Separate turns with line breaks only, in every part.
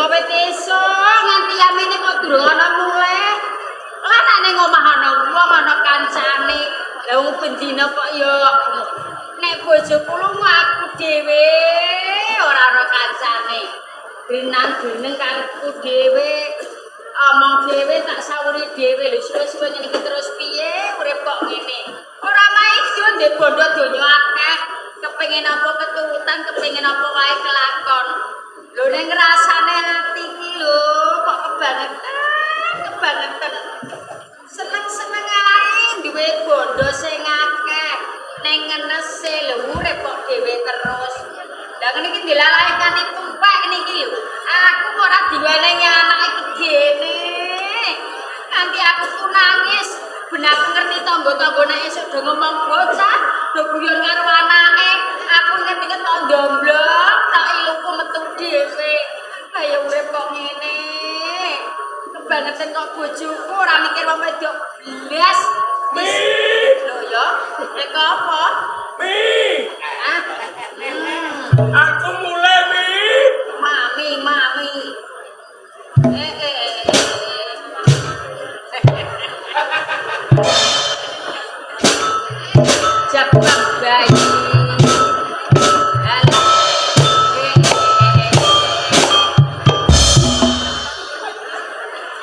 Lunga wit esuk nganti yamene kok durung ana mulih. Lah nek ning omah ana wong ana kancane. Lah wong bendina kok ya nek bojoku lunga aku dhewe ora ana kancane. Grenang-greneng karepku dhewe. Omong dhewe tak sawuri dhewe lho suwe-suwe ngene iki terus piye urip kok ngene. Ora maido ndek bondo donya akeh. Kepengin apa keturutan, kepengin apa wae kelakon. Lho ning ngrasane ati iki lho kok kebangetan, kebangetan. Seneng-seneng ae duwe bondo sing akeh. Ning ngenese lho urip kok dhewe terus. Lah ngene iki dilalaikan tuwek niki lho. Aku kok ora diwenehi anak iki gene. Nanti aku tuh nangis. Ben aku ngerti tangga-tangga nek esuk do ngomong bocah, do guyon karo anake. Aku inget-inget kok ndomblok, tak iluku metu dhewe. Kaya urip kok ngene. Kebangetan kok bojoku ora mikir wong wedok blas. Wis lho ya, nek apa?
Mi,
Ah.
Aku mulai Mi.
Mami, mami. Eh, eh, eh, eh. Jabang bayi. Alah. Eh, eh, eh, eh.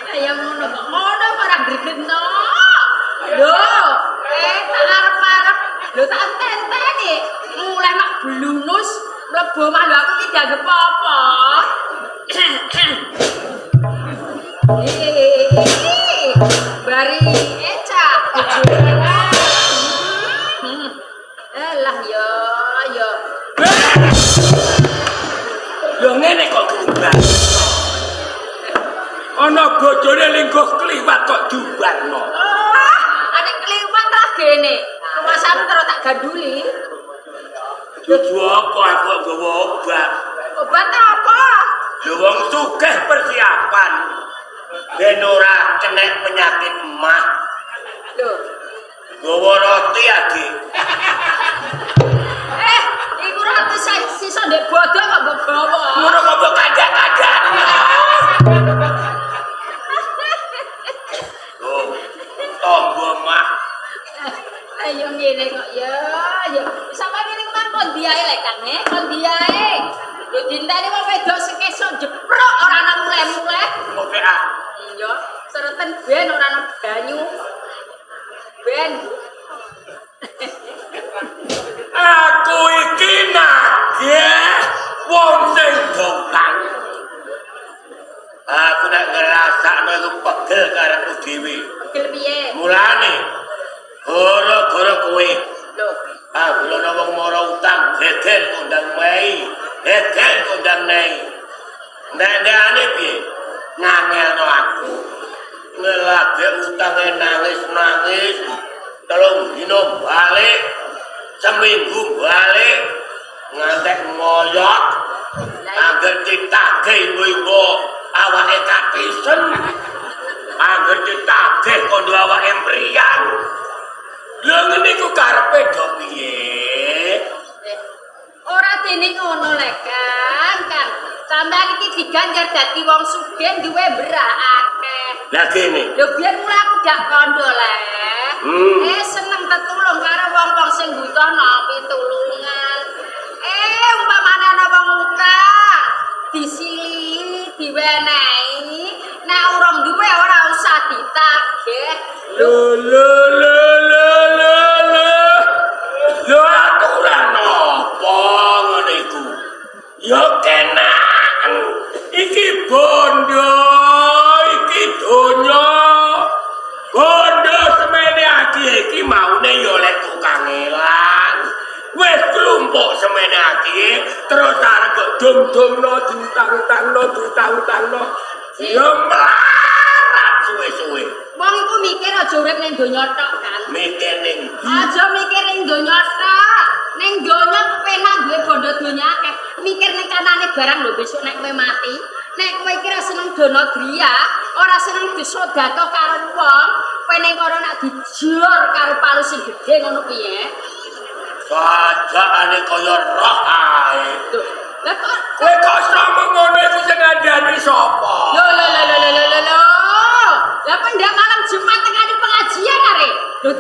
Kaya ngono kok. Ngono kok ora gregetno. Lho, eh tak arep-arep. Lho tak enteni. Mulai mak blunus mlebu omah lho aku iki dianggep apa? Eh, bari eca bojoku. Alah ya, ya.
Lho ngene kok diubar. Ana bojone lingguh kliwat kok diubarno.
Ah, ane kliwat lah gene. Rumasamu terus tak ganduli.
Dudu apa aku kok nggawa obat.
Obat apa?
Lho wong sugih persiapan. Ben ora kenek penyakit emah.
Lho,
Nggawa roti adik.
eh, iku roti sisa ndek bodo kok mbok gawa.
Ngono kok mbok kadang-kadang. Loh, tombo mah.
Ayo ngene kok ya, ya. Sampai ngene kemang kon diae lek Kang, eh, kon diae. Lho dinteni wong wedok sing esuk jeprok ora ana muleh-muleh.
Oke ah.
Iya, sereten ben ora ana banyu. Ben.
Aku iki nagih wong sing dongkang. Aku nek ngrasakno iku pegel karepku dhewe.
Pegel piye?
Mulane gara-gara kowe
Lho,
aku ana wong mara utang geger kondang mei, geger kondang nei. Nek-nekane piye? Ngangelno aku. Ngelage utange nangis-nangis, 3 dina balik, seminggu balik, ngantek ngoyot, angger ditagih ibu-ibu awake katisen, angger ditagih kondo awake mriyang. Lha ngene iku karepe do piye?
Eh, ora dene ngono lek Kang, Kang. Sampeyan iki diganjar dadi wong sugih duwe berah akeh.
Lah kene.
Lho biyen mula aku gak kondo lek. Eh seneng tetulung karo wong-wong sing butuh pitulungan. Eh umpamane ana wong utang disilihi, diwenehi, nek urung duwe ora usah ditagih.
Lho lho lho lho lho lho. Lho aturan apa ngene iku? Ya kenaken. Iki bondo, iki donya. Bondo semene akeh iki maune ya lek kangelan. Wis klumpuk semene akeh terus arep kok dum-dumno diutang-utangno diutang-utangno. Ya melarat suwe-suwe.
Wong iku mikir aja urip ning donya tok kan.
Mikir ning
Aja mikir ning donya tok. Ning donya kepenak duwe bondo donya akeh. Mikir ning kanane barang lho besok nek kowe mati. Nek kowe iki ora seneng dono griya, ora seneng disedekah karo wong, kowe ning kono nak dijor karo palu sing gedhe ngono piye?
Sajakane kaya roh ae.
Lho, lah kok
Kowe kok iso ngono iku sing ngandani sapa?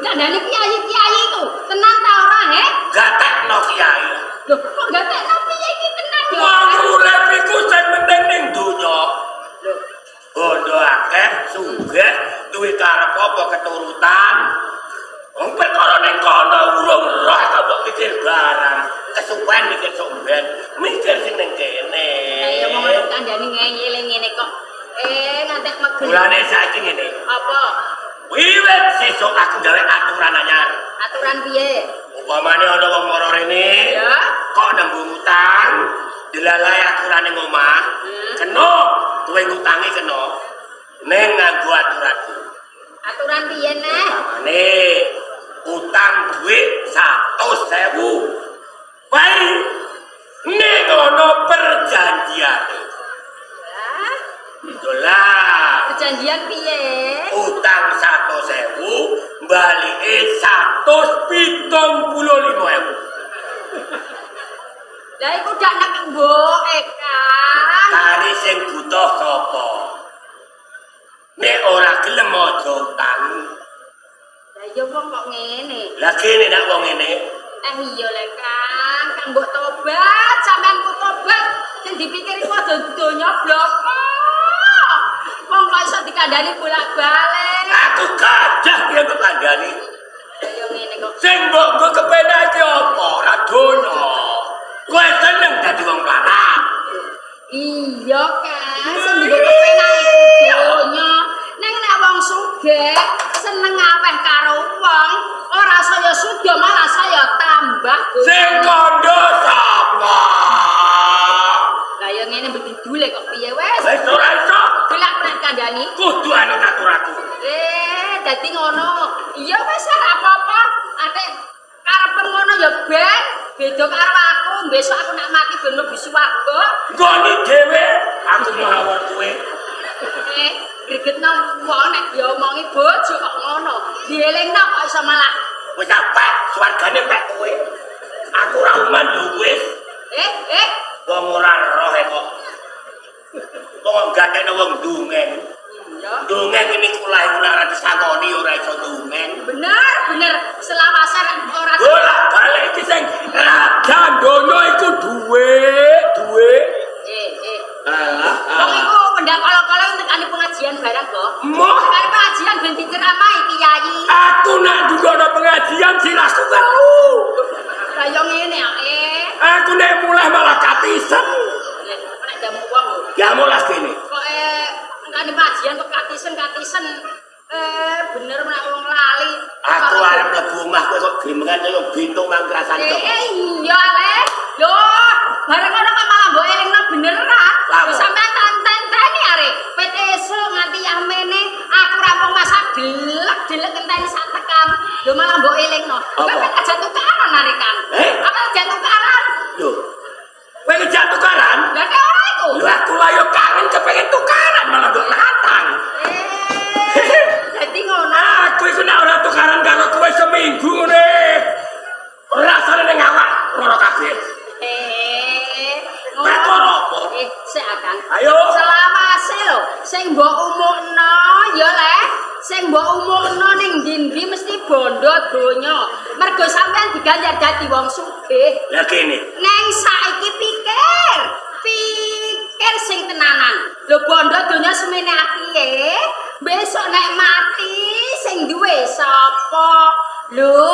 kandhane kiai-kiai iku. Tenang ta ora, he?
Gatekno kiai.
Lho, kok gatekno piye iki tenan yo?
Wong urip iku sing penting ning donya.
Lho,
Bondo akeh, sugih, duwe karep apa keturutan. Wong perkara ning kono urung roh kok mbok pikir barang. Kesuwen mikir somben, mikir sing ning kene.
Lah ya wong arep kandhane ngeyel ngene kok. Ngantek megel.
Mulane saiki ngene.
Apa?
Wiwit sesuk aku gawe aturan anyar.
Aturan piye?
Upamane ana wong mara rene,
Ya.
kok nembung utang, dilalai aturane ning omah, kena kowe ngutangi kena. Ning nganggo aturanku.
Aturan piye neh?
Upamane utang duit 100.000. Wae ning ana perjanjiane.
Lah,
Lah,
perjanjian piye?
utang 100.000 balike 175.000.
Lah iku dak nek mbok Kang.
Kari sing butuh sapa? Nek ora gelem aja utang.
Lah iya wong kok ngene.
Lah kene nek wong ngene,
Iya le Kang, Kang mbok tobat, sampean ku tobat. Sing dipikir iku aja donya bloko. Wong kok iso dikandani bolak-balik.
Aku gajah piye kok kandhani.
Lah yo ngene kok.
Sing mbok nggo kepenak iki apa? Ora donya. Kowe seneng dadi wong melarat.
Iya Kang, sing dienggo kepenak iku donya. Ning nek wong sugih seneng aweh karo wong, ora saya suda malah saya tambah.
Sing kandha sapa?
Lah ya ngene bedidule kok piye wis.
Wis ora iso.
Gelak nek kandhani.
Kudu anut aturanku.
Dadi ngono. Iya wis ora apa-apa. Ate karepe ngono ya ben, beda karo aku. Besok aku nak mati ben mlebu swarga.
Nggoni dhewe aku mawon kowe.
Gregetno wong nek diomongi bojo kok ngono. Dielingno kok iso malah
Wis apik, swargane pek kowe. Aku ora uman yo wis.
eh.
Wong ora roh e kok. Wong gatekno wong dongeng.
Iya.
Dongeng ini kula iku nek ora disangoni ora iso dongeng.
Bener, bener. Selawase ora
Bolak balik iki sing raja donya iku duwe, duwe.
Eh.
Alah.
Wong iku pendak kala-kala tekani pengajian barang kok.
Moh.
Tekani pengajian ben diceramahi kiai.
Aku nak dudono pengajian sirahku telu.
Lah yo ngene eh.
Aku nek mulai malah katisen.
Nek jamu wong lho.
Ya mulas kene.
Kok tekani pengajian kok katisen-katisen. Bener nek wong lali.
Aku arep mlebu omah kowe kok gremengan kaya bintung mangkrasane kok.
Iya le. Lho, bareng ngono kok malah mbok elingno bener ra?
Lah,
Lho sampean tenten-teni arek. Pet esuk nganti yahmene aku rampung masak delek-delek ngenteni sak tekan. Lho malah mbok elingno.
Apa?
Kowe ajak tukaran arek Kang.
Eh?
Apa ajak tukaran?
Lho. Kowe ngejak tukaran?
Lah kok ora iku?
Lho aku lah yo kangen kepengin tukaran malah mbok nantang.
Dadi ngono.
Aku iku nek ora tukaran karo kowe seminggu ngene. Rasane ning awak lara kabeh.
Ngono.
Perkara apa?
Sik Kang.
Ayo.
Selawase lho, sing mbok umukno ya le, sing mbok umukno ning ndi-ndi mesti bondo donya. Mergo sampean diganjar dadi wong sugih.
Lah kene.
Neng saiki pikir, pikir sing tenanan. Lho bondo donya semene akeh, besok nek mati sing duwe sapa? Lho,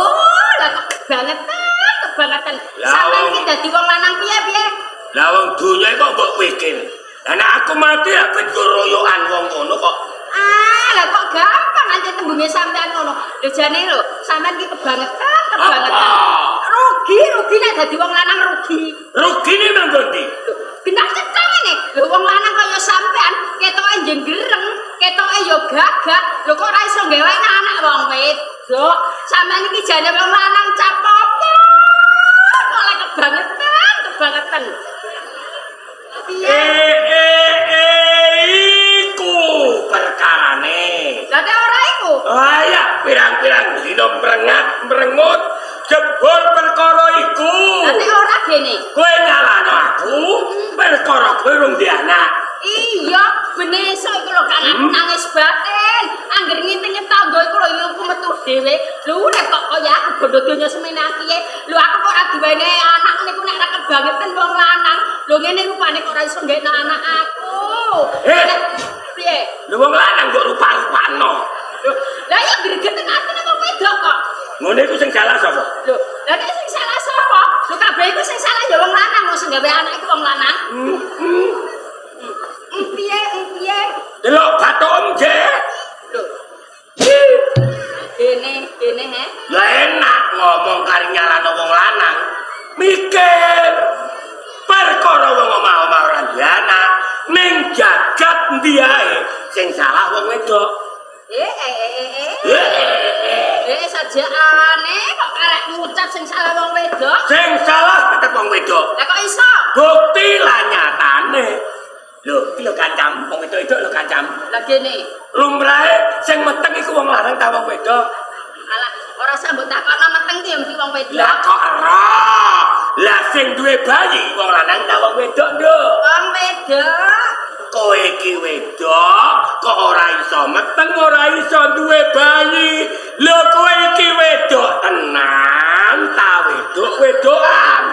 lah kok kebangetan, kebangetan.
Lah,
Sampeyan iki dadi wong lanang piye-piye?
Lah wong donya kok mbok pikir. Lah nek aku mati aku royokan wong kono kok.
Ah, lah kok gampang aja tembunge sampean ngono. Lho jane lho, sampean iki kebangetan, kebangetan.
Apa?
Rugi, rugi nek dadi wong lanang rugi.
Rugine nang ndi?
Lho, genah cetha ngene. Lho wong lanang kaya sampean ketoke njenggereng, ketoke ya gagah. Lho kok ora iso gawe anak wong wedok. Sampean iki jane wong lanang cap apa? Kok lek kebangetan, kebangetan. Piye?
Iku perkarane.
Lah nek ora iku.
Ah ya, pirang-pirang dina merengat, merengut jebul perkara iku.
Lah nek ora gene.
Kowe nyalano aku, perkara kowe rung di anak.
Iya, ben esuk iku lho Kang aku nangis batin. Ben, angger ngintinge tangga iku lho ilungku metu dhewe. Lho nek kok kaya aku bondo donya semene akiye. Lho aku kok ora diwenehi anak niku nek ora kebangetan wong lanang. Lho ngene rupane kok ora iso nggekno anak aku.
Eh.
Piye?
Lho wong lanang kok rupa-rupano.
Lho, lah ya gregeten atine wong wedok kok.
Ngono iku sing salah sapa?
Lho, lah nek sing salah sapa? Lho kabeh iku sing salah ya wong lanang, wong sing gawe anak iku wong lanang. Piye, piye?
Delok bathukem jek.
Lho, dene, dene he.
Lah enak ngomong kari nyalano wong lanang. Mikir. Perkara wong omah-omah ora duwe anak, ning jagat endi ae sing salah wong wedok.
Eh, eh, eh, eh, eh.
Eh,
Eh, sajaane kok karek ngucap sing salah wong wedok.
Sing salah tetep wong wedok.
Lah kok iso?
Bukti lah nyatane. Lho, iki lho kancam, wong wedok itu lho kancam.
Lah gene.
Lumrahe sing meteng iku wong lanang ta wong wedok?
Alah, ora usah mbok takokno meteng ki ya mesti wong wedok.
Lah kok ora? Lah sing duwe bayi wong lanang ta wong wedok, Nduk?
Wong wedok.
Kowe iki wedok kok ora iso meteng, ora iso duwe bayi. Lho kowe iki wedok tenan ta wedok wedokan?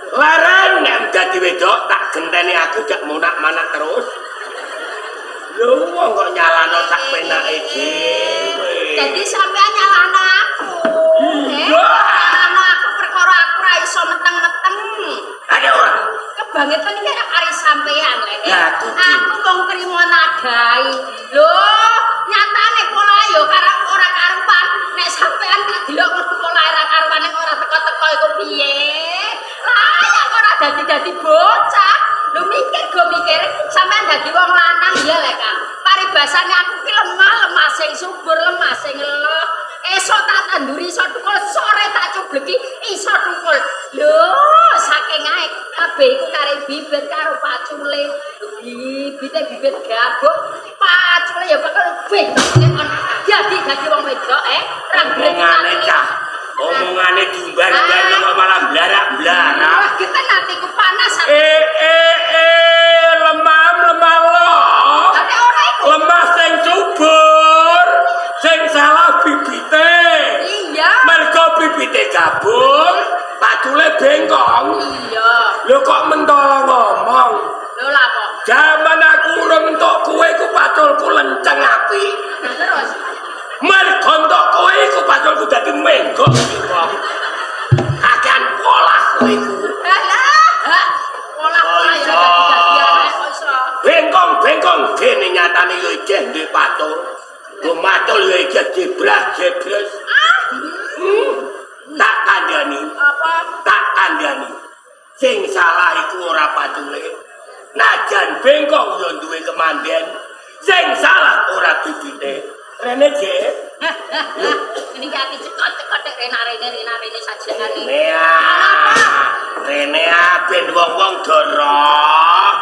Leren nek dadi wedok tak genteni aku jak monak-manak terus. Lho wong kok nyalano sak penake dhewe.
Jadi sampean nyalahno aku. Eh,
Iya.
nyalahno aku perkara aku ora iso meteng-meteng.
Ada ora?
Kebangetan iki ora kari sampean le.
Lah, aku
Aku wong trimo nadai. Lho, nyatane pola yo karo ora karuan. Nek sampean tak delok metu pola ora karuan nek ora teko-teko iku piye? Lah, ya kok ora dadi-dadi bocah. Lho mikir go mikir, sampean dadi wong lanang ya le Kang. Paribasane aku ki lemah, lemah sing subur, lemah sing eloh. Esuk tak tanduri iso tukul, sore tak cubleki iso tukul. Lho, saking ae kabeh iku kare bibit karo pacule. Bibite bibit gabuk, pacule ya bakal bengkok dadi dadi wong wedok eh. Ora
Omongane cah. Omongane diumbar-umbar kok malah blarak-blarak.
Wah, kita atiku panas.
Eh eh eh lemah lemah loh.
Tapi ora iku.
Lemah sing subur, sing salah bibite.
Iya.
Mergo bibite gabung, pacule bengkong.
Iya.
Lho kok mentolo ngomong.
Lho lah kok.
Jaman aku urung entuk kowe iku paculku lenceng apik.
Nah, terus
Mergo entuk kowe iku paculku dadi menggok bengkong. Akehan polah kowe iku.
Alah, hak. Polah-polah ya dadi-dadi anak kok iso.
Bengkong bengkong dene nyatane yo ijeh duwe pacul. Go macul yo ijeh jebras-jebres.
Ah,
Tak kandhani,
apa?
tak kandhani. Sing salah iku ora pacule. Najan bengkong yo duwe kemanden. Sing salah ora bibite. Rene jek.
Ini ki ati cekot-cekot nek rena rene rena rene sajane.
Rene ah. Rene ah ben wong-wong do roh.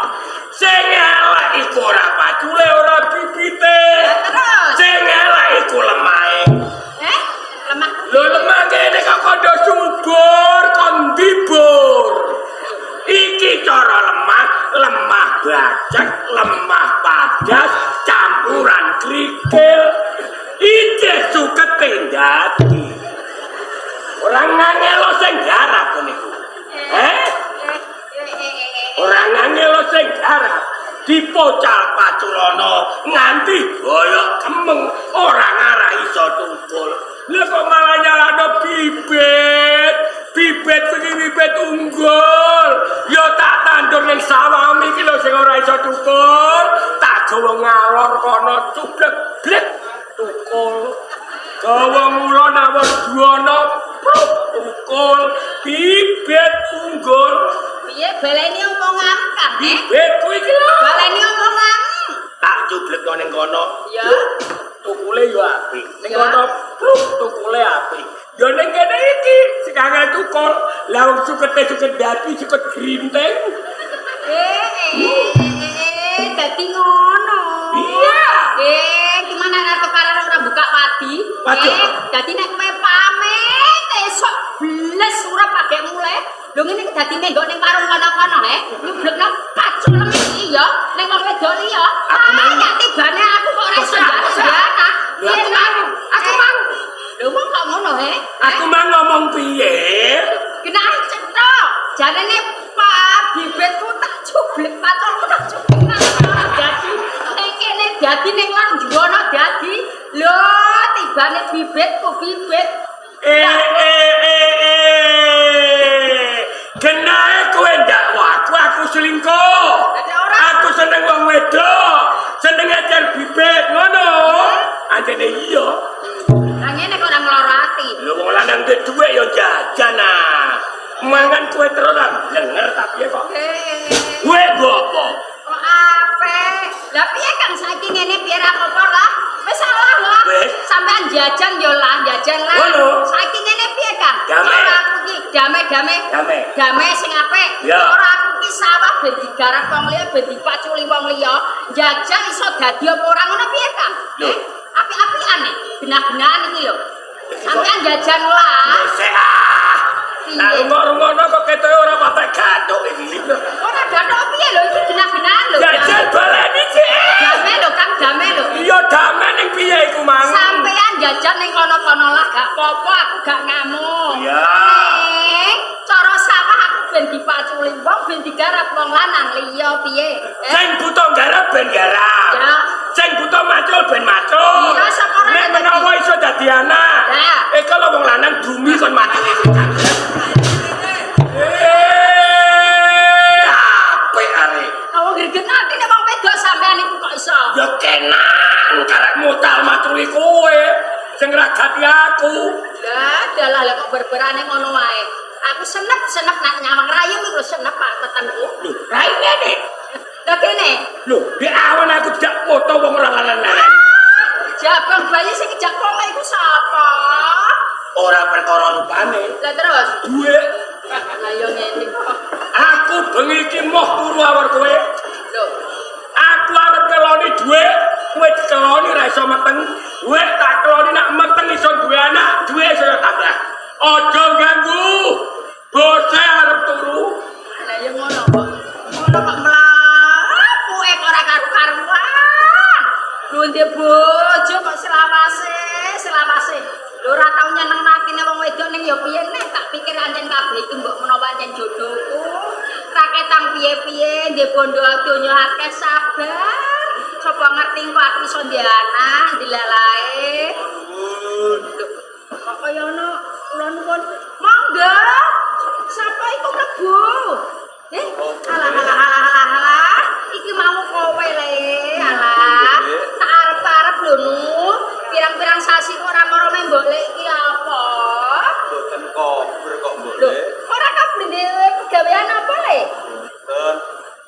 Sing elek iku ora pacule ora bibite.
Terus,
Sing elek iku lemahe.
eh, lemah.
Lho lemah kene kok kandha subur kon dibur. Iki cara lemah, lemah bajak, lemah padas, campuran krikil. Ijeh sukete dadi. Ora ngangelo sing garap niku. Eh?
Eh, eh, eh, eh, eh.
Ora ngangelo sing garap. Dipocal paculono nganti boyok kemeng ora ngarah iso tukul. Lha kok malah nyalano bibit. Bibit kuwi bibit unggul. Ya tak tandur ning sawah iki lho sing ora iso tukul. Tak gawa ngalor kono cublek blek tukul. Gawa ngulon awon duana pruk tukul. Bibit unggul.
Piye baleni omongan Kang, eh?
Bibit kuwi iki lho.
Baleni omongan.
Tak cublekno ning kono.
Ya.
Tukule yo apik. Ning
Ya.
kono pruk tukule apik. Ya ning kene iki sing angel tukul. Lah wong sukete suket dadi suket grinting.
Eh, eh, eh, eh, eh, dadi ngono.
Iya.
Eh, gimana nek tukaran ora buka wadi?
Waduh.
Eh, dadi nek kowe pamit esuk bles ora pagek mulih. Lho ngene iki dadi menggok ning warung kono-kono, eh. Nyublekno pacul iki ya ning wong wedok liya.
Aku
Ah, ya tibane aku kok ora iso
Aku
njaluk. tibane bibitku bibit.
Eh eh eh eh. Genahe kowe ndakwa aku selingkuh.
Dadi ora.
Aku seneng wong wedok, seneng ngecer bibit ngono. Anjene iya.
Lah ngene kok ora ngloro ati.
Lho wong lanang duwe dhuwit ya jajan ah. Mangan kue terus lah lenger ta piye kok.
Eh,
Duwe nggo apa?
kok apik. Lah piye Kang saiki ngene piye ra apa lah? Wis salah lah.
Wis.
Sampean jajan yo lah, jajan lah.
Ngono.
Saiki ngene piye Kang?
Damai.
Ora aku ki damai-damai.
Damai.
Damai sing apik.
Ya.
Ora aku ki sawah ben digarap wong liya, ben dipaculi wong liya. Jajan iso dadi apa ora ngono piye Kang?
Lho.
Eh, apik-apikan nih, genah-genahan iki lho. Sampean jajan lah.
Sik ah. Lah
Piye?
rungok-rungokno kok ketoke ora patek gathuk iki.
Ora gathuk piye lho iki genah-genahan lho.
Jajal baleni sik.
Damai lho Kang, damai lho.
Iya damai ning piye iku mang?
Sampean jajan ning kono-kono lah gak apa-apa, aku gak ngamuk.
Iya.
Ning cara sawah aku ben dipaculi wong, ben digarap wong lanang liya piye? Eh?
Sing buta garap ben garap.
Ya.
Sing buta macul ben macul.
Iya, sapa ora
Nek
dadi.
menawa iso dadi anak.
Ya.
Eh kalau wong lanang dumi kon macul. Eh, apik arek.
Awak greget ati nek wong wedok sampean iku kok iso.
Ya kenan karek mutal maculi kowe. Sing ragati aku.
Lah, dalah lah kok berberane ngono wae. Aku senep-senep nak nyawang rayung iku lho senep Pak wetenku.
Lho, raine nek.
Lah kene,
Lho, di awan aku tidak foto wong ora lanang.
jabang bayi sing ngejak wong iku sapa?
Ora perkara rupane.
Lah terus,
Duwe
lah yo ngene kok.
aku bengi iki moh turu awar kowe.
Lho,
Aku arep ngeloni dhuwit, kowe dikeloni ra iso meteng. Dhuwit tak keloni nak meteng iso duwe anak, duwe iso tambah. Aja ganggu. Bose arep turu.
lah yo ngono kok. Ngono kok mlaku ora karu-karuan. Lho ndek bojo kok selawase, selawase. Lho ora tau nyeneng atine wong wedok ning ya piye nek tak pikir ancen kabeh iki mbok menawa ancen jodohku. Raketang piye-piye ndek bondo donya akeh sabar. Sapa ngerti kok aku iso ndek anak dilalae.
Nuwun.
Kok kaya ono kula nuwun. Monggo. Sapa iku mlebu? Eh, alah alah alah alah alah. Iki mau kowe le, alah. Tak arep-arep lho nu. Pirang-pirang sasi kok ora moro mbok lek iki apa?
Mboten kober kok mbok
Lho,
Lek.
ora kabeh dhewe pegawean apa le?
Mboten.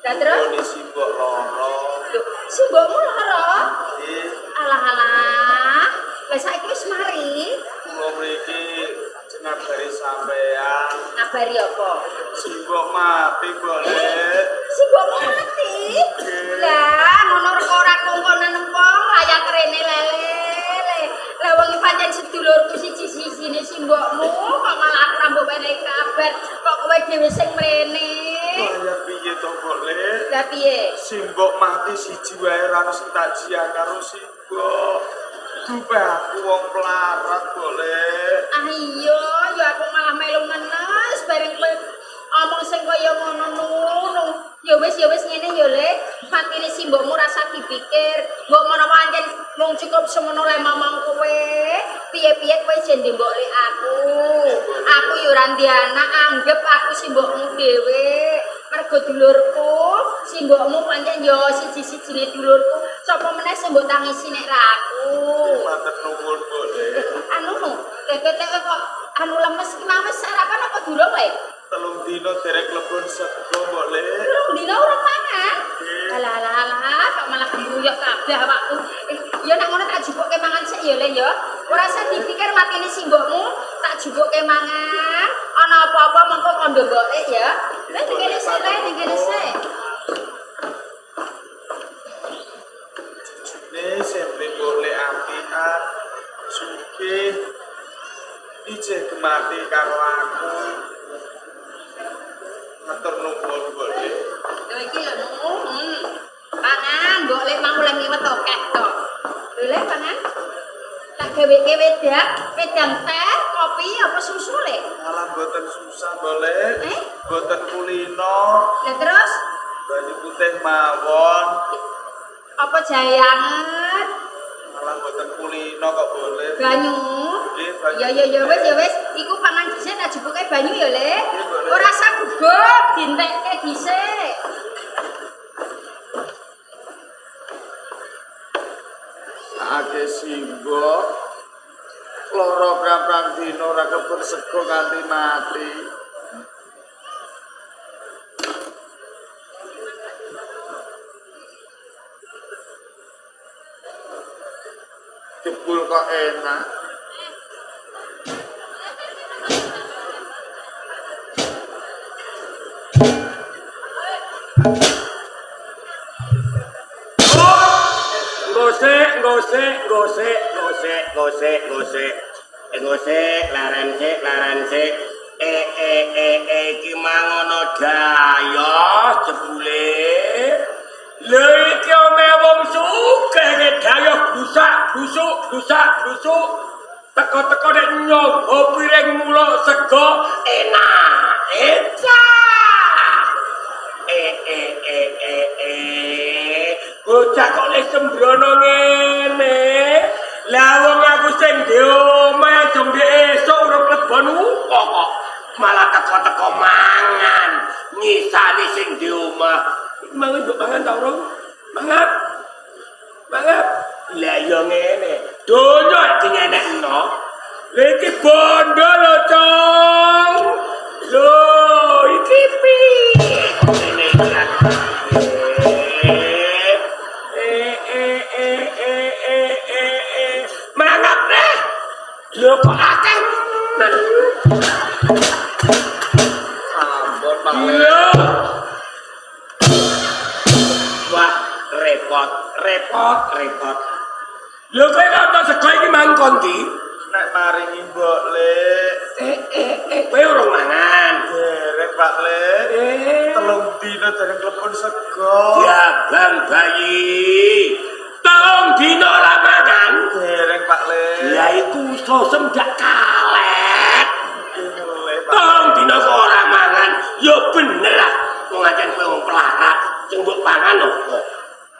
Lah terus?
Kondisi mbok loro.
Lho, si mbokmu lara.
Nggih,
Alah alah. Lah saiki wis mari.
kula mriki ngabari sampean.
Ngabari apa?
Simbok mati mbok Lek.
Si mbokmu mati. Lah, ngono ora kongkonan wong layak rene lele. Lah wong iki pancen sedulurku siji-sijine si mbokmu kok malah aku ra mbok wenehi kabar. Kok kowe dhewe sing mrene.
Kaya piye to mbok Lek?
Lah piye?
Simbok mati siji wae ora ono sing takziah karo simbok. Dupe aku wong melarat mbok Lek.
Ah iya, ya aku malah melu ngenes bareng kowe omong sing kaya ngono ngono. Ya wis ngene ya Le, matine si mbokmu rasa dipikir. Mbok menawa ancen mung cukup semono le momong kowe. Piye-piye kowe jen mbok le aku. Aku ya ora ndek anak, anggep aku si mbokmu dhewe. Mergo dulurku, si mbokmu pancen ya siji-sijine dulurku. Sapa meneh sing mbok tangisi nek ra aku.
Matur nuwun mbok Lek.
Anu no, teteke kok anu lemes ki mau wis sarapan apa durung le?
Telung dino derek lebon sego mbok Lek.
Durung dina ora mangan. Alah alah alah, kok malah gembruyuk kabeh awakku. Ya nek ngono tak jupukke mangan sik ya Le ya. Ora usah dipikir matine simbokmu, tak jupukke mangan. Ana apa-apa mengko kondo mbok ya. Le ning kene sik Le, ning kene sik.
Jujune sempe mbok Lek apian sugih ijeh gemati karo aku. Matur nuwun mbok Lek.
Lho iki lho nu. Pangan mbok Lek mau lek ngiwet akeh to. Lho Le pangan. Tak gaweke wedang, wedang teh, kopi apa susu Le?
Malah mboten susah mbok Lek.
Eh?
Mboten kulino,
Lah terus
banyu putih mawon.
apa jahe anget?
Malah mboten kulino kok boleh.
Banyu.
Nggih, banyu.
Ya ya ya wis ya wis, iku pangan dhisik tak jupuke banyu ya, Le.
Nggih, Mbok Le.
Ora usah gugup, dientekke dhisik.
Sakake simbok lara prang-prang dina ora kebon sego nganti mati. Jebul kok enak.
Gosek, gosek, gosek, gosek, gosek, gosek. Gosek, laren sik, laren sik. Iki mangono dayo jebule. Lha iki ome wong sugih ke dayo busak, busuk, busak, busuk. Teko-teko nek nyoba piring muluk sego enak. Enak. Bocah kok le sembrono ngene. Lah wong aku sing di omah jam esuk urung klebon kok kok malah teko-teko mangan. Nyisane sing di omah. Mangan mbok mangan ta urung? Mangan. Mangan. Lah ya ngene. Donya dingenekno. Lha iki bondo lho, Cong. Lho, iki piye? Ngene iki. Mangap neh. Lho kok akeh men.
Sampun Pak Le.
Lho. Wah, repot, repot, repot. Lho kowe nonton sego iki mangkon ndi?
Nek maringi Mbok Le.
Kowe urung mangan.
Dereng Pak Le. Telung dina dereng klepon sego.
Diabang bayi. Telung dina ora mangan.
Dereng Pak Le.
Lah iku sosem dak kalet.
Ngelih Pak.
Telung dina kok ora mangan. Ya bener ah. Wong ancen kowe wong pelarat, sing mbok pangan opo?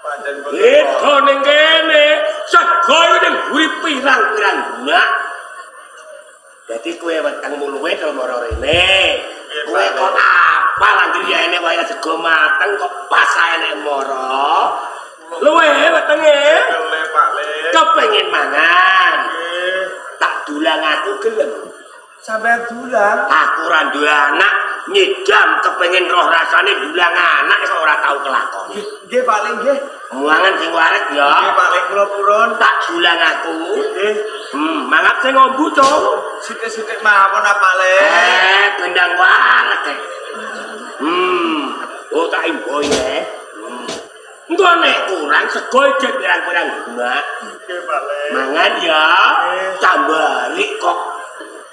Pancen boten.
Beda ning kene, sego iki ning buri pirang-pirang nak. Dadi kowe wetengmu luwe terus mara rene. Kowe kok apal anggere ya enek wae sego mateng kok pas ae nek mara. Luwe wetenge
Ngelih Pak Le.
kepengin mangan.
Nggih.
Tak dulang aku gelem.
Sampeyan dulang.
Aku ora duwe anak, nyidam kepengin roh rasane dulang anak kok ora tau kelakon.
Nggih Pak Le nggih.
Mangan sing wareg ya.
Nggih Pak Le kula purun.
Tak dulang aku.
Nggih.
Mangap sing ngombu, Cong.
Sithik-sithik mawon ah Pak Le.
Bendang wareg. Oh tak imbo ya. Engko nek kurang sego ijek pirang-pirang mak.
Nggih Pak Le.
Mangan ya. Tambalik kok.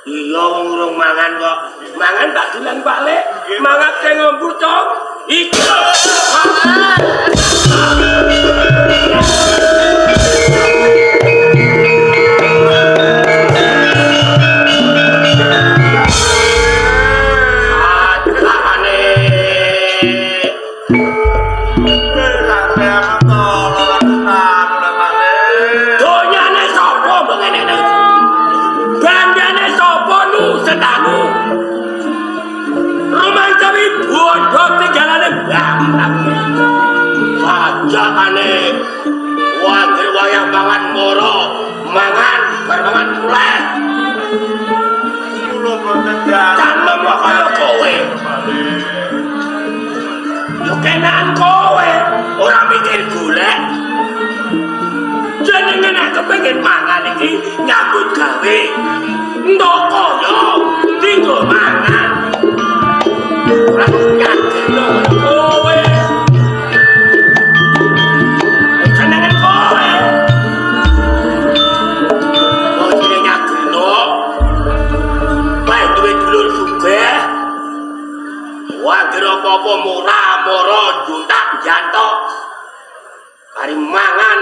Iya wong urung mangan kok. Mangan tak dulang Pak Le. Mangap sing ngombu, Cong. Iki. Ajakane.
Sampeyan tolong aku lho Pak Le.
Donyane sapa mbok ngene iki? Bandane sapa nu setanu? Rumah kami bondo tinggalane bambang. Sajakane wangir wayang mangan moro, mangan bar mangan muleh.
Kula boten dalu.
Canem kok kaya kowe.
Pak Le.
Yo kenaan kowe, ora mikir golek. Jenenge nek kepengin mangan iki nyambut gawe. Entuk kaya dinggo mangan. Ora yakin kowe. Jenenge kowe. Wong jenenge nyageno. Bae duwe dulur sugih. Wah, kira apa-apa murah, moro, juntak, jantok. Bari mangan,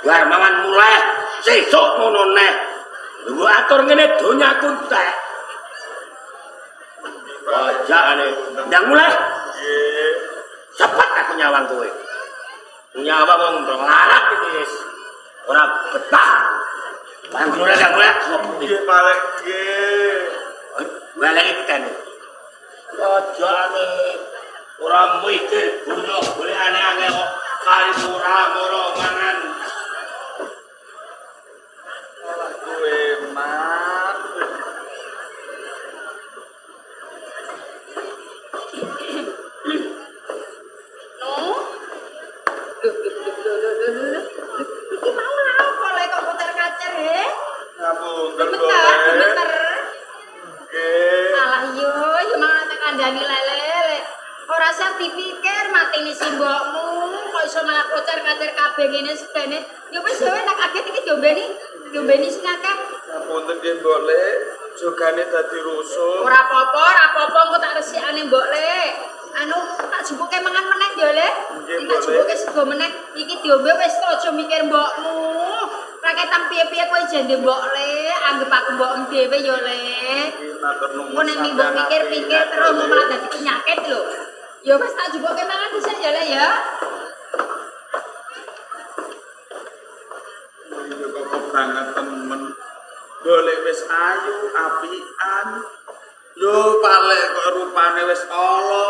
bar mangan mulai, sesuk ngono neh. Lho atur ngene donyaku entek. Wajakane, ndang mulai.
Nggih.
Cepet aku nyawang kowe. Nyawang wong melarat iki wis. Ora betah. Panggone gak boleh.
Nggih, Pak Lek, nggih.
Weleki tene. Ajane ora mikir guna golek aneh-aneh kok kali ora moro mangan.
Alah kowe, Mat.
No. Duh, duh, duh, duh, duh, duh, duh. Iki mau lha apa lek kok puter kacer he?
Ngapunten,
Gemeter,
Mbok Le.
gemeter.
Nggih.
Alah yo, yo malah tak kandhani lele. Ora usah dipikir matine simbokmu, kok iso malah kocar-kacer kabeh ngene sedene. Ya wis yo nek kaget iki diombeni, diombeni sing akeh.
Ngapunten nggih, Mbok Le. Jogane dadi rusuh.
Ora apa-apa, ora apa-apa engko tak resikane mbok Le. Anu tak jupuke mangan meneh yo Le.
Nggih,
Tak
Mbok Le.
jupuke sego meneh. Iki diombe wis aja mikir mbokmu. Ora ketang piye-piye kowe jende mbok Le, anggep aku mbokmu dhewe yo Le.
Nggih, matur nuwun.
Engko nek mbok pikir-pikir terus engko malah dadi penyakit lho. Ya wis tak jupuke mangan dhisik ya Le ya.
Iya kok kebanget temen. Golek wis ayu, apian. Lho Pak Lek kok rupane wis ala.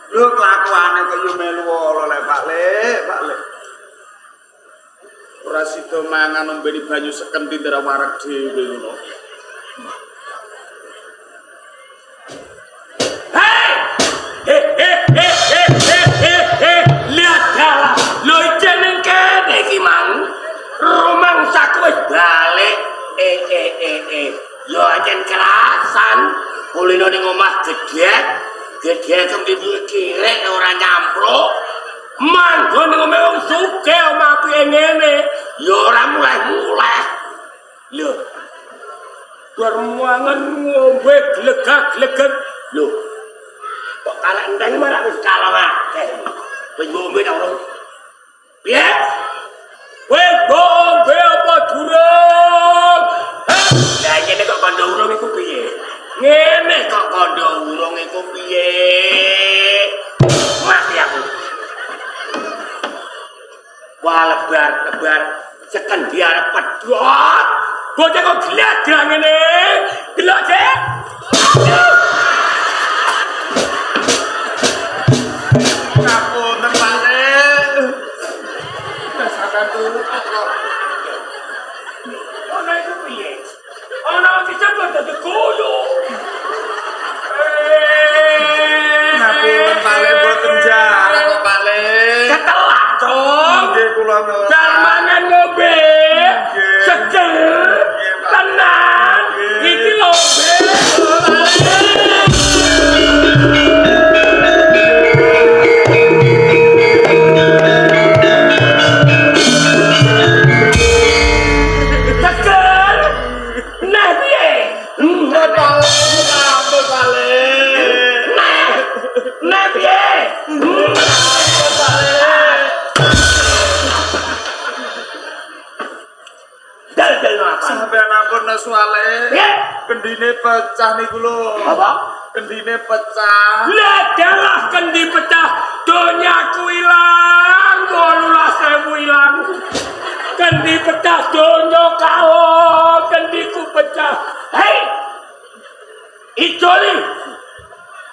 Lho kelakuane kok yo melu ala lek Pak Lek, Pak Lek. Ora sida mangan ombeni banyu sekenti ndara wareg dhewe ngono.
Hei! He he he he he he he. Lihat dalah. Lho ijen ning kene iki mang. Rumangsaku wis balik. Eh eh eh eh. Yo ajen kerasan. Kulino ning omah gedhe. Gedhe kempitu kirek ora nyampluk. Manggon ning omah wong sugih omah piye ngene. Yo ora muleh-muleh. Lho. Bar mangan ngombe glegak-glegek. Lho, kok kalak enteng malah wis kalong akeh. Wis ngombe ta urung? Piye? Wis ngombe apa durung? Heh, lah ngene kok kandha urung iku piye? Ngene kok kandha urung iku piye? Mati aku. Wah lebar lebar seken diarep pedhot. Bocah kok gledrang ngene. Delok, Cek. Aduh.
Ngapunten Pak Lek. Sampeyan tutut kok.
Ana iku piye? Ana disebut dadi koyo.
Ngapunten Pak Lek mboten jarak kok Pak Lek.
Ketelak, Cong.
Nggih kula ngelak.
Jar mangan ngombe.
Nggih.
Seger.
Nggih, Pak.
Tenan.
Nggih.
Iki lombe. Seger. Nah piye?
Pak Lek, ampun Pak Lek.
Nah. Nah piye?
Pak Lek.
Dal-dal apa?
Sampeyan ampun nesu Ale.
Piye?
Kendine pecah niku lho.
Apa?
Kendine pecah.
Lah dalah kendi pecah, donyaku ilang, 18.000 ilang. Kendi pecah donya kawo, kendiku pecah. Hei! Ijoli.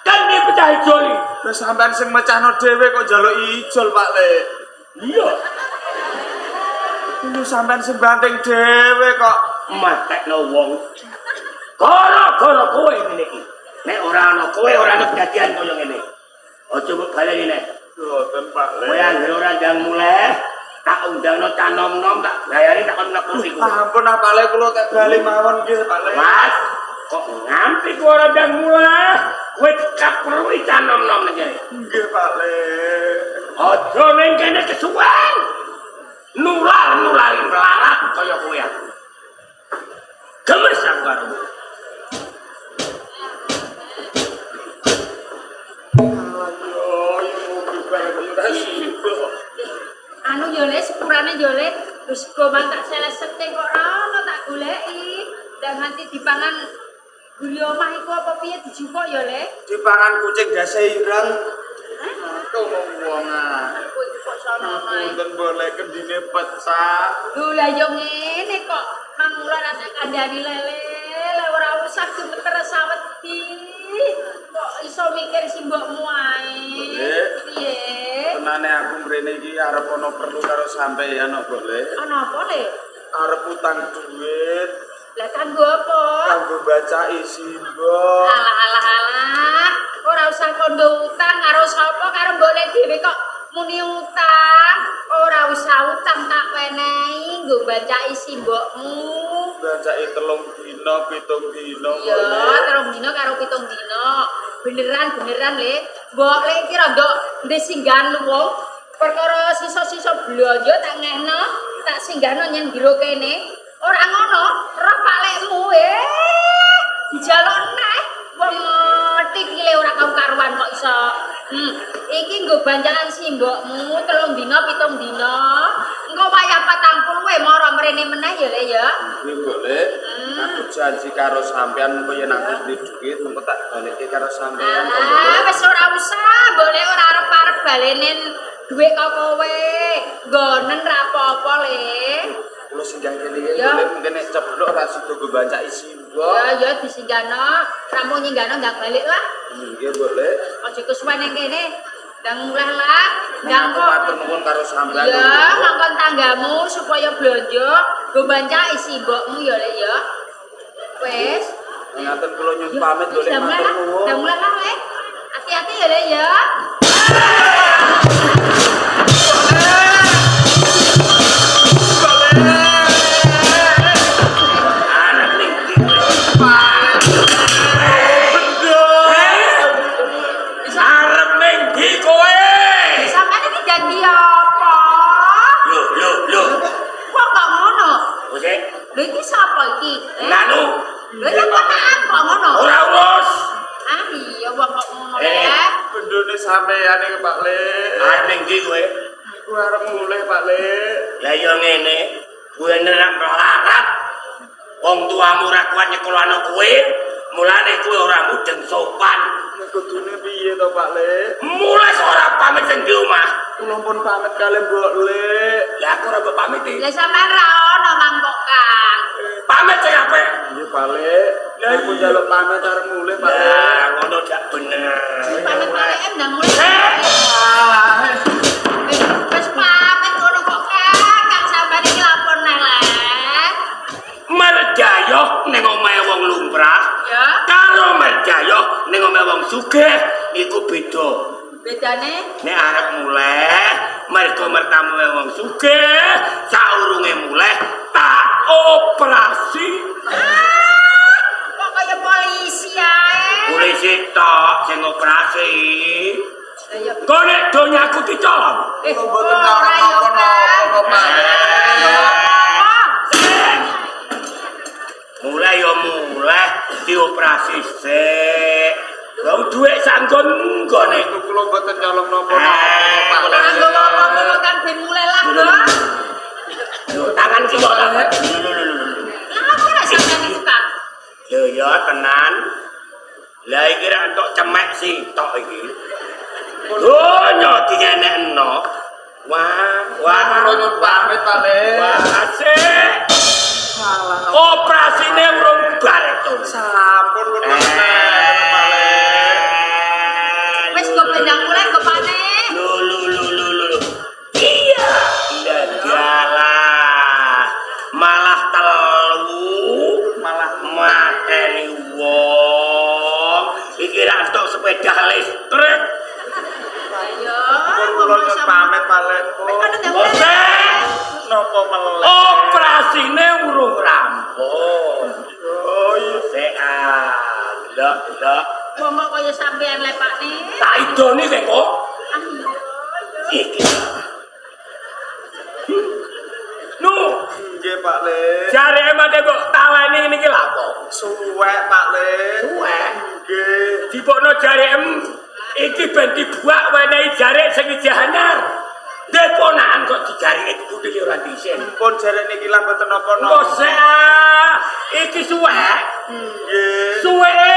Kendi pecah ijoli.
Lah sampeyan sing mecahno dhewe kok njaluk ijol Pak Lek.
Iya,
Lho sampeyan sing banting dhewe kok.
matekno wong. Gara-gara kowe ngene iki. Nek ora ana kowe ora ana kejadian kaya ngene. Aja mbok baleni nek.
Mboten Pak Lek.
Kowe anggere ora ndang muleh, tak undangno cah nom-nom tak bayari tak kon mlebu iku.
Ampun ah Pak Lek kula tak bali mawon nggih Pak Lek.
Mas, kok nganti kowe ora ndang muleh, kowe dikaprui cah nom-nom ning kene.
Nggih Pak Lek.
Aja ning kene kesuwen. Nular-nulari melarat kaya kowe aku. Gemes aku karo kowe.
Alah yo yo ngombe bareng ora sido.
Anu yo Le, sepurane yo Le, wis goman tak selesete kok ora ono tak goleki. Ndak nganti dipangan guri omah iku apa piye dijupuk yo Le?
Dipangan kucing dase ireng. Tuh wong ah.
Kowe kok iso ngono ae.
Punten boleh kendine pecah.
Lho lah yo ngene kok mangula ra tak kandhani lele, le ora usah gemeter sawedi. Kok iso mikir simbokmu ae.
Boleh.
Piye?
Tenane aku mrene iki arep ana perlu karo sampeyan kok, Boleh.
Ana apa le?
Arep utang duit
Lah kanggo apa?
kanggo bacai simbok.
Alah alah alah. Ora usah kondo utang karo sapa karo mbok dhewe kok muni utang. Ora usah utang tak wenehi nggo bacai simbokmu.
Bacai 3 dina, 7 dina,
Iya,
Boleh.
3 dina karo 7 dina. Beneran beneran le. Mbok le iki rada ndek singgahan luwung. Perkara sisa-sisa blonjo tak ngehno, tak singgahno nyang jero kene. Ora ngono, roh Pak Lekmu eh. Dijaluk neh. Wong tikile ora kau karuan kok iso. Iki nggo bancakan simbokmu 3 dina 7 dina. Engko wayah 40 we mara mrene meneh ya le ya.
Nggih, boleh. Aku janji karo sampean engko yen aku duwe duit engko tak balikke karo sampean kok,
Alah,
Boleh.
wis ora usah, boleh ora arep-arep balenen dhuwit kok kowe. Nggonen ra apa-apa le.
Kula singgah kene iki
Ya.
boleh mungkin nek ceblok ra sida nggo bacai simbok.
Ya ya disinggahno, rampung nyinggahno ndang balik lah.
Nggih, boleh.
Aja kesuwen ning kene. Ndang mulih lah. Ndang
Aku
kok.
matur nuwun karo sampean.
Ya, ngongkon tanggamu supaya blonjo nggo bancaki simbokmu ya le ya. Wis.
Ngaten kula nyuwun pamit boleh
Ndang mulih
matur
lah.
nuwun.
Ndang mulih lah le. Hati-hati ya le ya.
Arep ning ndi kowe? Eh? Arep ning ndi kowe?
Sampeyan iki dadi apa?
Lho, lho, lho.
Kok kok ngono?
Wis
Lho iki sapa iki? Eh?
Nganu
Lho iki ponakan kok ngono?
ora urus.
Ah iya wong kok ngono
Eh.
le.
Bendone sampean iki Pak Le.
Arep ning ndi kowe?
Aku arep mulih Pak Le.
Lah ya ngene, kowe nek melarat. Wong tuamu ora kuat nyekolahno kowe, mulane kowe ora mudeng sopan.
Nek kudune piye to Pak Le?
Mulai ora pamit sing di omah.
Kula pun pamit kalih Mbok Le.
Lah aku ora mbok pamiti.
Lah sampean ra ono mangkok Kang.
Pamit sing apik.
Iya Pak Le.
Lah
Aku
iya.
njaluk pamit arep mulih Pak Le.
Lah ngono dak bener.
Pamit balik ndang mulih.
Eh.
Wis pamit ngono kok Kang. Kang sampean iki lapor neh le.
Merjayoh ning omahe wong lumrah
Ya,
karo merjayoh ning omahe wong sugih iku beda.
Bedane?
Nek arep mulih, mergo mertamu wong sugih, saurunge mulih tak operasi.
Ah, kok kaya polisi ae.
Polisi tok sing operasi.
Lah ya
Kok nek donyaku dicolong?
eh
Kula mboten
ora
ora
ya,
napa-napa
Kang.
kok Pak Le.
Ah,
Mulai ya mulai dioperasi sik. Wong dhuwit sanggon nggone.
Niku kula mboten nyolong napa-napa kok Pak Le.
Ora nggawa apa-apa kan ben mulih lah, Mbok.
Lho, tangan kiwa lah. Lho lho lho lho.
Lah apa ra sampean iku, Kang?
Lho ya tenan. Lah iki ra entuk cemek sitok iki. Donya dingenekno. Wah, wah.
Kula nyuwun pamit Pak Le.
Wah, asik.
Salah.
Operasine urung bar to.
Sampun pun mboten Pak Le.
Wis go bendang mulih go pane.
Lho lho lho lho lho. Iya. Dalah. Malah telu
Malah
mateni wong. Iki ra entuk sepeda listrik.
Ayo,
pun kula nyuwun pamit Pak Le.
Wis kono ndang mulih.
Bosek,
Napa meleh?
operasine urung rampung.
Oh iya.
Sik ah, lho lho.
Wong kok kaya sampean le Pakne.
Tak idoni kowe kok.
Ah iya.
Iki. Nu,
Nggih Pak Le.
jare emane mbok taleni ngene iki lha apa?
Suwek Pak Le.
Suwek.
Nggih.
Dibokno jarem iki ben dibuak wenehi jarik sing ijeh anyar. Ndek ponakan kok dijarike dibudhili ora diisen.
Pun jarek niki lah mboten napa-napa.
Bosek ah, iki suwek.
Nggih.
Suweke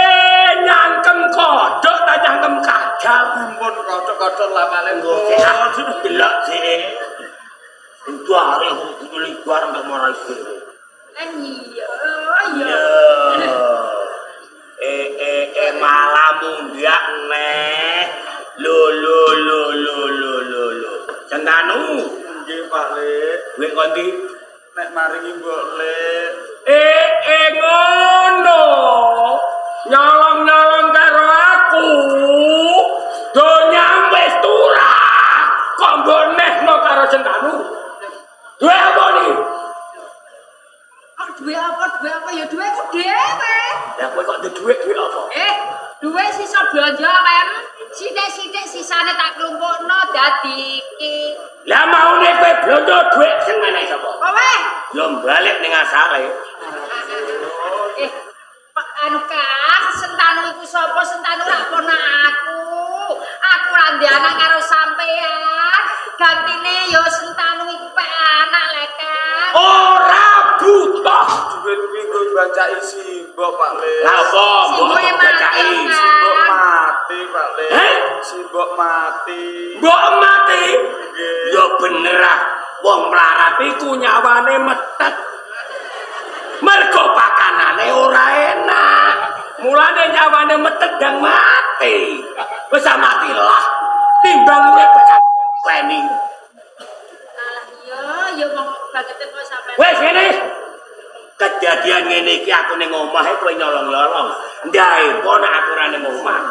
nyangkem kodhok ta nyangkem kadal. jajal.
Ampun kodhok-kodhok lah Pak Lek.
Nggo delok sik. Itu hari aku kudu bareng kok marai dhewe.
Iya, iya.
Eh malah mundak neh. Lho lho lho lho lho lho lho. Sentanu,
Nggih Pak Lek.
duit kondi.
Nek maringi Mbok Lek.
Eh ngono. Nyolong-nyolong karo aku. Donya wis turah. Kok mbok nehno karo Sentanu? Duwe apa niki?
Kok duwe apa? Duwe apa? Ya duweku dhewe.
Lah kowe kok duwe dhuwit apa?
Duwe sisa blanja kan. Sithik-sithik sisane tak klumpukno dadi iki.
Lah maune kowe blanja dhuwit sing menehi sapa?
Kowe.
Ya balik ning asale.
Pak anu Kang, Sentanu iku sapa? Sentanu rak ponak aku. Aku ora ndek anak karo sampean. Gantine ya Sentanu iku pek anak lek Kang.
Ora butuh.
Duit kuwi nggo bacai simbok Pak Lek.
Lah apa mbok
Simboke mati,
bacai?
Kang.
Simbok mati Pak Lek.
Heh?
Simbok mati.
Mbok mati.
Nggih.
Ya bener ah. Wong melarat iku nyawane metet. Mergo pakanane ora enak. Mulane nyawane metet dan mati. Wis ah matilah. Timbang urip weni.
Alah iya, ya wong bangete kok sampean.
Wis ngene. Kejadian ngene iki aku ning omah kowe nyolong-nyolong. Ndae po nek aku ora ning omah.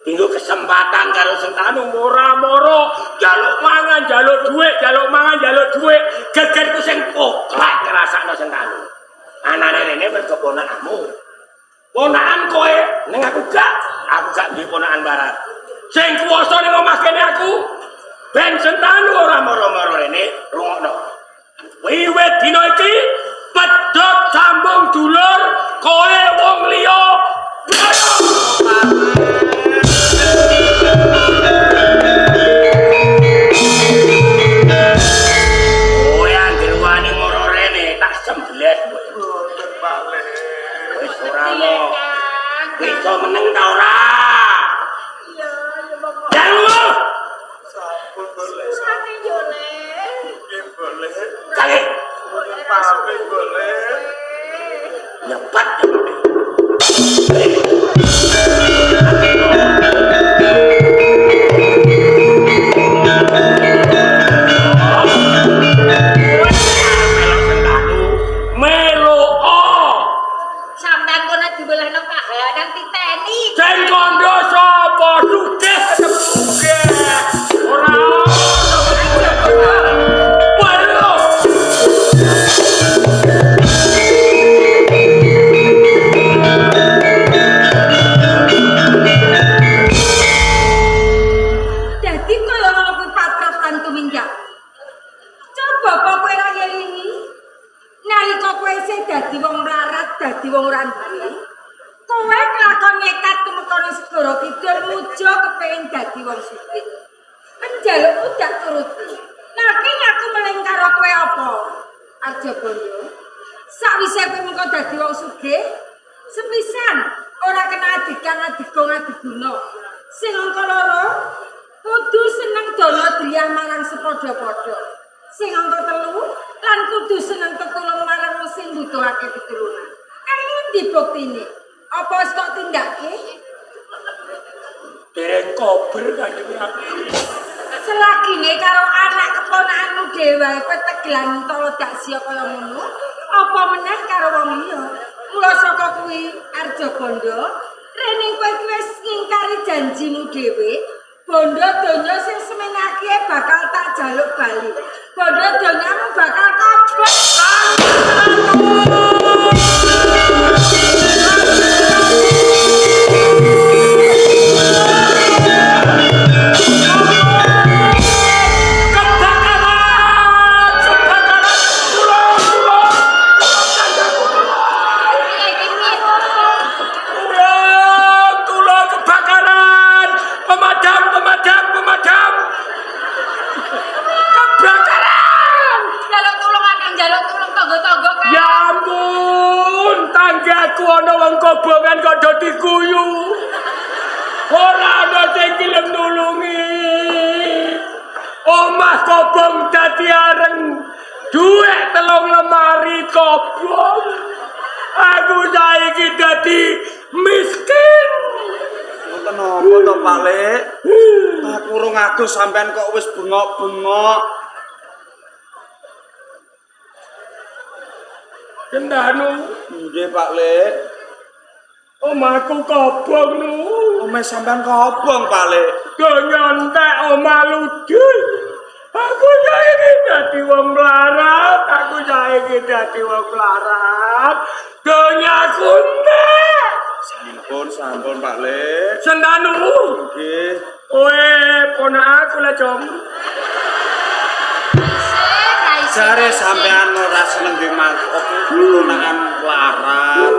Dinggo kesempatan karo Sentanu moro-moro jaluk mangan, jaluk dhuwit, jaluk mangan, jaluk dhuwit. Gegerku sing poklek ngrasakno Sentanu. Anane rene mergo ponakanmu. Ponakan kowe ning aku gak, aku gak duwe ponakan barat. Sing kuwasa ning omah kene aku. Ben Sentanu ora moro-moro rene, rungokno. Wiwit dina iki pedhot sambung dulur kowe wong liya. Kowe anggere wani moro rene tak sembelih kowe.
Mboten Pak Lek.
Wis ora
Iya,
ono.
Kang.
Iso meneng ta ora?
Iya, ya monggo.
Jangan.
Sampun Mbok Lek.
Surate yo Le.
Nggih Mbok Lek.
Kali
Mboten pamit Mbok Lek.
nyepat. Melo o.
Sampean kono diwelehno kahanan titeni.
Sing kandha sapa sugih tetep sugih. Ora ono. Waduh.
Dadi kaya ngono kuwi patrap lan tumindak. Coba apa kowe ora ngelingi? Nalika kowe isih dadi wong mlarat, dadi wong ora duwe. Kowe kelakon nekat tumeka ning segara kidul muja kepengin dadi wong sugih. Penjalukmu dak turuti. Nanging aku meling karo kowe apa? Arja Bondo. Sawise kowe mengko dadi wong sugih, sepisan ora kena adigang adigong adiguna. Sing angka loro, kudu seneng dana driyah marang sepadha-padha. Sing angka telu, lan kudu seneng tetulung marang wong sing mbutuhake pitulungan. Kang endi buktine? Apa wis kok tindake?
Dereng kober Kanjeng Ratu.
Selagine karo anak keponakanmu dhewe wae kowe tegelan tolo dak sia kaya ngono, apa meneh karo wong liya? Mula saka kuwi Arja Bondo, rene kowe iki wis ngingkari janjimu dhewe. Bondo donya sing semenake bakal tak jaluk bali. Bondo donyamu bakal kobong.
Kebakaran! Kebakaran! Tulung, tulung! Tulung, tulung kebakaran! Pemadam, pemadam, pemadam! Kebakaran!
Jaluk tulung akang jaluk tulung tangga-tangga Kang.
Ya ampun, tanggaku ana wong kobongan kok do diguyu. Ora ana ana sing gelem nulungi. Omah kobong dadi areng. Duit 3 lemari kobong. Aku saiki dadi miskin.
Wonten apa to, Pak Lek? Aku urung adus sampean kok wis bengok-bengok.
Kendanu.
Nggih, Pak Lek.
Omahku kobong nu.
Omah sampean kobong, Pak Lek.
Donya entek omah ludus. Aku saiki dadi wong melarat, aku saiki dadi wong melarat. Donyaku entek.
Sampun, sampun, Pak Lek.
Sendanu.
Nggih.
Kowe ponak aku lah, Jom.
Jare sampean ora seneng di ponakan melarat.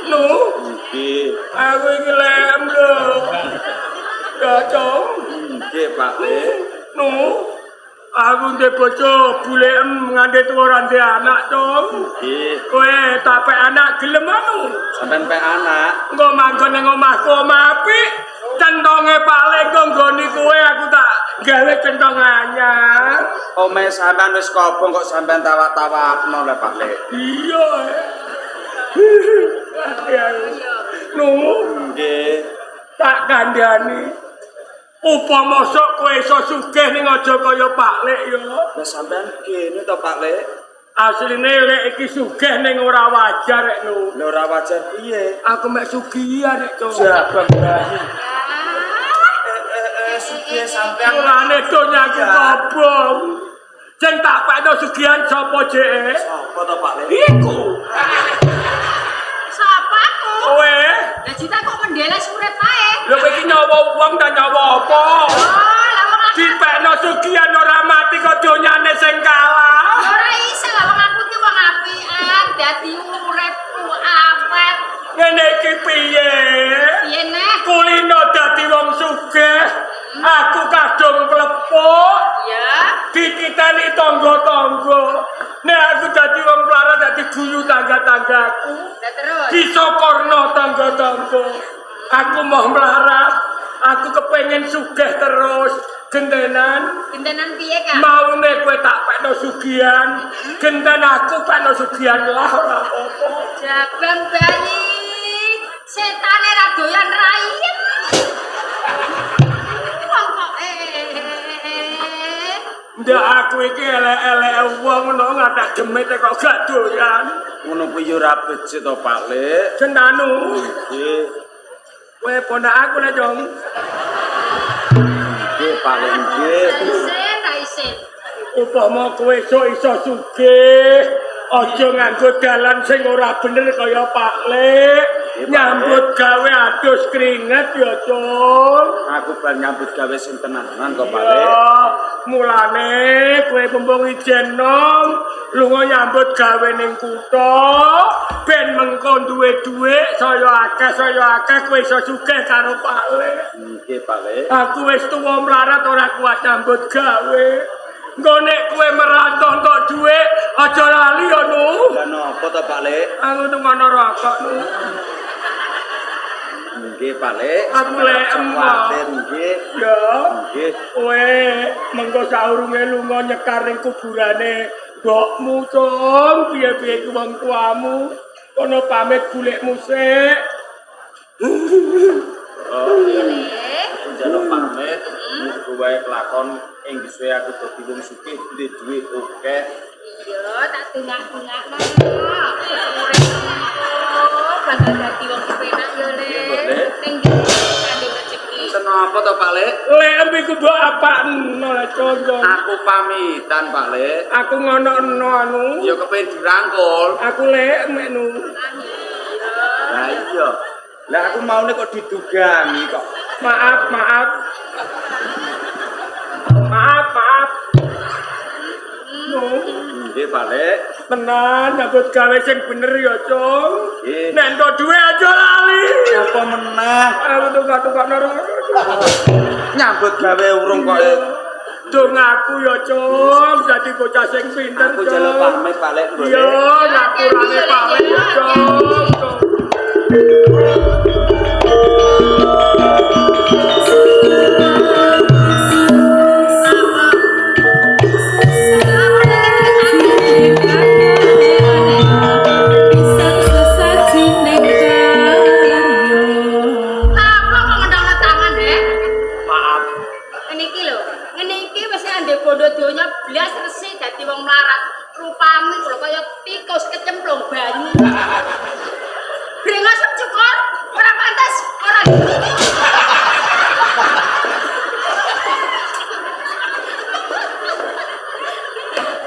Nu,
Nggih.
aku iki lem lho. Ya, Jom.
Nggih, Pak Lek.
Nu, aku ndek bojo bulekem nganti tuwa ora ndek anak, Jom.
Nggih.
Kowe tak pek anak gelem anu.
Sampean pek anak.
Engko manggon ning omahku omah apik. Centonge Pak Lek nggoni kowe aku tak gawe centong anyar.
Omahe sampean wis kobong kok sampean tawak-tawakno lho, Pak Lek.
Iya. Ya. Nu,
Nggih.
tak kandhani. Upama sok kowe iso sugih ning aja kaya Pak Lek ya.
Lah sampean kene to, Pak Lek?
Asline lek iki sugih ning ora wajar rek nu.
Lho ora wajar piye?
Aku mek sugihan rek, Cok.
Jabang bayi. Sugih sampean
Mulane donyaku kobong. Sing tak pekno sugihan sapa jeke?
Sapa to, Pak Lek?
Iku.
Sapa aku?
Kowe.
Lah cita kok mendeles urip ae.
Lho kowe iki nyawa wong ta nyawa apa?
Oh, lah wong aku
Dipekno sugihan ora mati kok donyane sing kalah.
ora iso lah wong aku ki wong apian dadi uripku awet.
Ngene iki piye?
Piye neh?
Kulino dadi wong sugih, aku kadung plepuk.
Ya.
Dititeni tangga-tangga. Nek aku dadi wong melarat dadi guyu tangga-tanggaku.
Lah terus.
Disokorno tangga-tangga. Aku mau melarat, aku kepengen sugih terus. Gentenan,
Gentenan piye, Kak?
maune kowe tak pekno sugihan. Genten aku pekno sugihan lah ora apa-apa.
Jabang bayi. Setane ra doyan rayen. Wong kok
Ndak aku iki elek-eleke wong ngono ngatak demit kok gak doyan.
Ngono kuwi yo ora becik to, Pak Lek.
Sendanu,
Nggih.
kowe ponak aku lah, Jong.
Nggih, Pak Lek nggih.
Isin, ra isin.
Upama kowe iso iso sugih, aja nganggo dalan sing ora bener kaya Pak Lek. Nyambut gawe adus keringet ya, Cung.
Aku bar nyambut gawe sing tenanan kok, Pak Lek.
Ya, mulane kowe mumpung ijen nom, lunga nyambut gawe ning kutha, ben mengko duwe dhuwit saya akeh kowe iso sugih karo Pak Lek.
Nggih, Pak Lek.
Aku wis tuwa mlarat ora kuat nyambut gawe. Engko nek kowe merantau entuk dhuwit, aja lali ya, Nu.
Lah napa to, Pak Lek?
Aku tungono rokok, Nu.
Nggih, Pak Lek.
Aku lek
Kuwatir nggih.
Ya.
Nggih.
Kowe mengko saurunge lunga nyekar ning kuburane mbokmu, Cung, piye-piye ku wong tuamu. Kono pamit golekmu sik.
Oh,
Piye, Le?
aku njaluk pamit. Muga wae kelakon ing suwe aku dadi wong sugih duwe dhuwit akeh.
Iya, tak dongak-dongakno. Uripku bakal dadi wong kepenak ya, Le. Ning kandung rezeki.
Wonten napa to, Pak Lek?
Lek iku mbok apakno lah, Cung.
Aku pamitan, Pak Lek.
Aku ngono-ono anu.
Ya kepengin dirangkul.
Aku lek mek nu.
Lah iya. Lah aku maune kok didugangi kok.
Maaf, maaf. Maaf, maaf. Nu.
Nggih, Pak Lek.
Tenan nyambut gawe sing bener ya, Cung.
Nggih.
Nek entuk dhuwit aja lali.
Apa meneh
Aku tukok-tukokno rokok.
nyambut gawe urung kok.
Dongaku ya, Cung, dadi bocah sing pinter,
Aku njaluk
Cung.
pamit, Pak Lek, boleh.
Iya, ngapurane Pak Lek, Cung. Cung.
Apa kok ngendongno tangan, he?
Maaf.
Ngene iki lho, ngene iki wis ndek bondo donya blas resik dadi wong melarat. Rupamu lho kaya tikus kecemplung banyu. Brengos cukur, ora pantes, ora.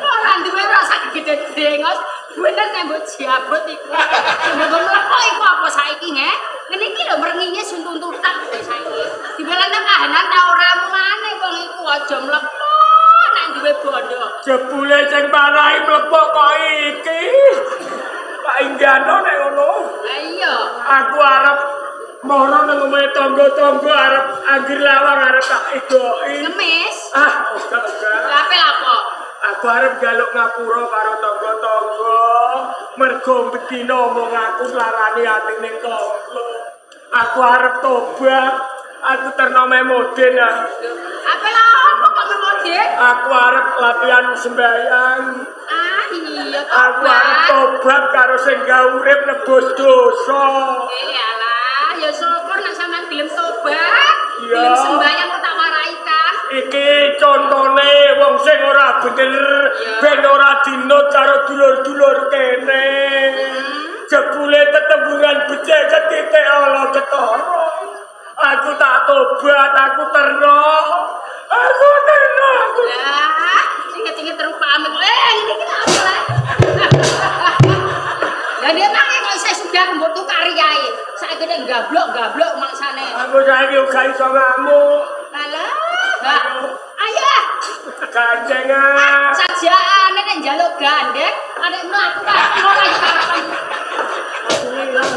Ora duwe rasa gede brengos, bener nek mbok jabut iku. Mbok mlepok iku apa saiki, he? Ngene iki lho merenginge suntuntutang kowe saiki. Diwelane kahanan ta ora mane wong iku aja mlepok nek duwe bondo.
Jebule sing marahi mlepok kok iki. Pak Inggano nek ngono.
Lah iya.
Aku arep moro nang omahe tangga-tangga arep anggir lawang arep tak edoki.
Ngemis.
Ah, ora ora.
Lha ape lapo?
Aku arep njaluk ngapura karo tangga-tangga. Mergo bedina omong aku larani atine tangga. Aku arep tobat. Aku terno memodin. Ah.
Ape lapo kok memodin?
Aku arep latihan sembayang.
Ah iya
Aku arep
tobat.
tobat karo sing gawe urip nebus dosa.
Eh alah, ya syukur nek sampean gelem tobat.
Iya.
Gelem sembayang kok tak warai kan.
Iki contone wong sing ora bener
Iya.
ben ora dinut karo dulur-dulur kene. Jebule tetembungan becik ketitik ala ketara. Aku tak tobat, aku terno. Aku terno. Aku.
Lah, inget-inget rupamu. Eh, ngene iki apa lah? Lah dia tangi kok isih sugih mbok tukari ae. Saiki nek gablok-gablok mangsane.
Aku saiki uga iso ngamuk.
Alah, Mbak. Ayo ah.
Gancengan.
Sajaane nek njaluk gandeng, arek mlaku kae ora ya karepan.
Aku ilang.